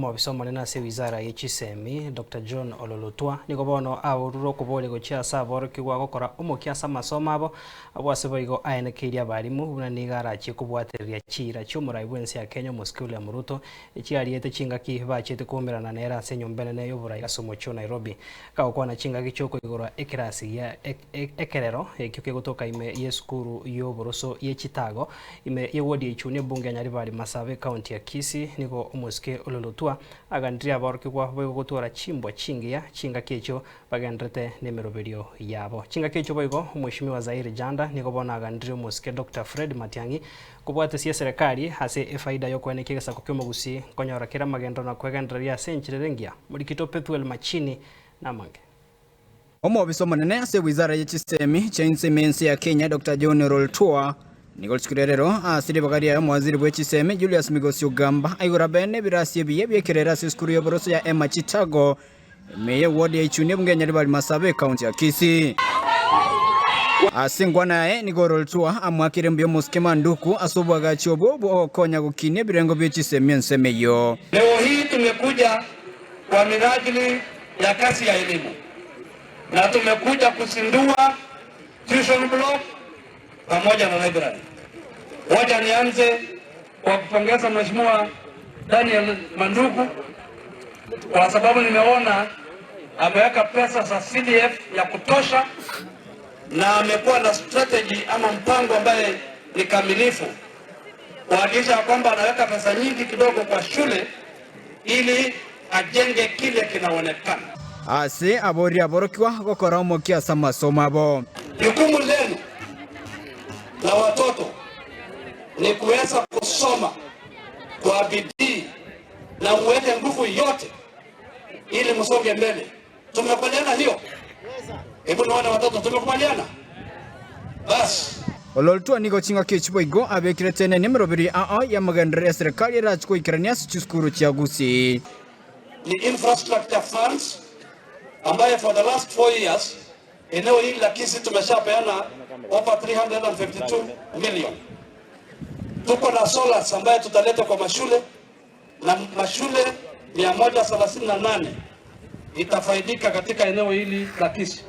Omobisa omonene ase ewizara ye chisemi, Doctor John Ololotwa, nigo bono aorure okoboria gochia ase aborokigwa gokora omokia ase amasomo abo, abwo ase boigo aenekeirie abarimu buna nigo arachie kobwatereria chiira chi'omorai bw'ense ya Kenya omosike William Ruto echiariete chingaki bachiete koumerana nere ase enyomba enene y'oborai ase omochie o Nairobi. Gagokwana chingaki chi'okoigorwa ekerasi gia ekerero ekio kegotoka ime y'esukuru y'oboroso ye Chitago ime y'ewodi ya Ichuni ebunge ya Nyaribari Masaaba ekaunti ya Kisii nigo omosike Ololotwa aganirie aborokigwa boigo gotwara chimbwa chingiya chingaki echio bagenderete nemeroberio yabo. Chingaki echio boigo omweshimiwa Zairi Janda nigo bono aganirie omosike Doctor Fred Matiang'i kobwatesia eserekari ase efaida y'okoenekia egesaku ki'omogusii nkonyora kere amagenderero na kwegendereria ase enchera ere engiya. Morikito Pethuel Machini namange. Omobisa omonene ase wizara ye chisemi chia inse ime ense ya Kenya Doctor John Ololtua nigo rituko ria rero ase ribaga riaye omowaziri bwe chisemi Julius Migosi Ogamba aigora bene ebirasi ebiya biekerero ase esukuru y'oboroso ya Emma Chitago ime ye ward ya Ichuni ebunge ya Nyaribari Masaaba ekaunti ya Kisii. Ase enkwana yaye nigo Ololtua amoakire mbuya omosike Manduku ase oboagachi obwo bw'ogokonya gokinia ebirengo bie chisemi ensemo eyio. Leo hii tumekuja kwa minajili ya kazi ya elimu na tumekuja kuzindua tuition block pamoja na library. Wacha nianze kwa kupongeza Mheshimiwa Daniel Manduku kwa sababu nimeona ameweka pesa za CDF ya kutosha na amekuwa na strategy ama mpango ambaye ni kamilifu kuhakikisha kwamba anaweka pesa nyingi kidogo kwa shule ili ajenge kile kinaonekana. Ase aboria aborokigwa gokora omokia ase amasomo abo. Jukumu lenu la watoto ni kuweza kusoma kwa bidii na muweke nguvu yote ili msonge mbele. Tumekubaliana hiyo? Hebu nione watoto, tumekubaliana? Basi. Ololtua nigo chingaki echi boigo abekire tenene emeroberi ao y'amagenderero y'eserekari erache goikerania ase chisukuru chia Gusii. Ni infrastructure funds ambaye for the last 4 years eneo hili la Kisii tumeshapeana over 352 million. Tuko na solars ambaye tutaleta kwa mashule na mashule 138 itafaidika katika eneo hili la Kisii.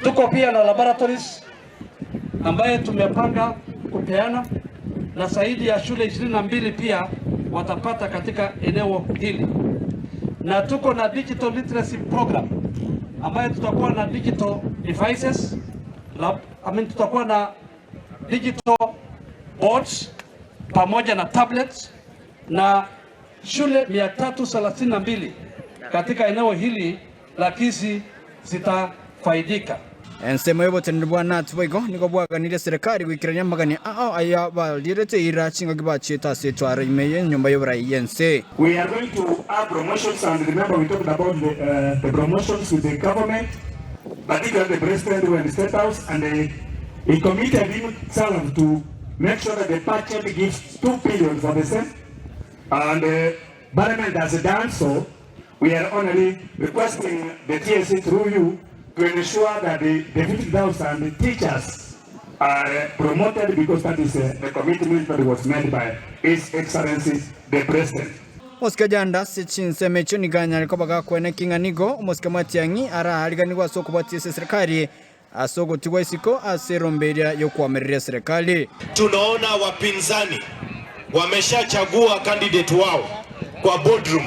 Tuko pia na laboratories ambaye tumepanga kupeana na zaidi ya shule 22 pia watapata katika eneo hili, na tuko na digital literacy program ambaye tutakuwa na digital devices lab, I mean, tutakuwa na digital boards pamoja na tablets na shule 332 katika eneo hili la Kisii zitafaidika. Ensemo y'oboteneneri bwa Nats boigo nigo bwaganirie serikali goikerania amagani ao aya barierete eira chingaki bachiete ase etwaro ime y'enyomba y'oborai y'ense. We are going to have promotions and remember we talked about the, uh, the promotions with the government, particularly the president when State House and uh, he committed himself to make sure that the budget gives 2 billion for the same and uh, parliament has done so. We are only requesting the TSC through you to ensure that the, the 50,000 teachers are promoted because that is uh, the commitment that was made by His Excellency the President. Omosike Janda ase chinsemo echio nigo anyare koba gakweneki ng'a nigo omosike Matiang'i araariganigwe ase okobwatia ase eserekari Ase ogotigwa isiko ase erombe eria y'okoamereria eserekari. Tunaona wapinzani wameshachagua candidate wao kwa boardroom,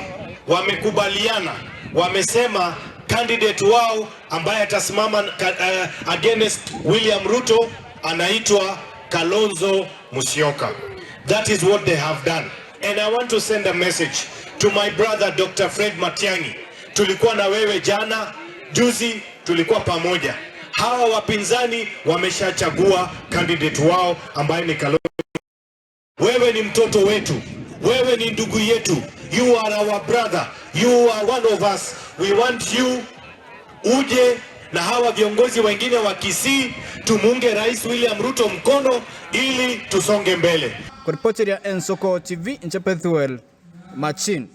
wamekubaliana, wamesema candidate wao ambaye atasimama uh, against William Ruto anaitwa Kalonzo Musyoka. That is what they have done. And I want to send a message to my brother Dr. Fred Matiang'i. Tulikuwa na wewe jana, juzi tulikuwa pamoja. Hawa wapinzani wameshachagua candidate wao ambaye ni Kalonzo. Wewe ni mtoto wetu, wewe ni ndugu yetu, you are our brother, you are one of us. We want you uje na hawa viongozi wengine wa Kisii tumuunge Rais William Ruto mkono ili tusonge mbele. Koripoteria Ensoko TV, inche Pethuel Machin.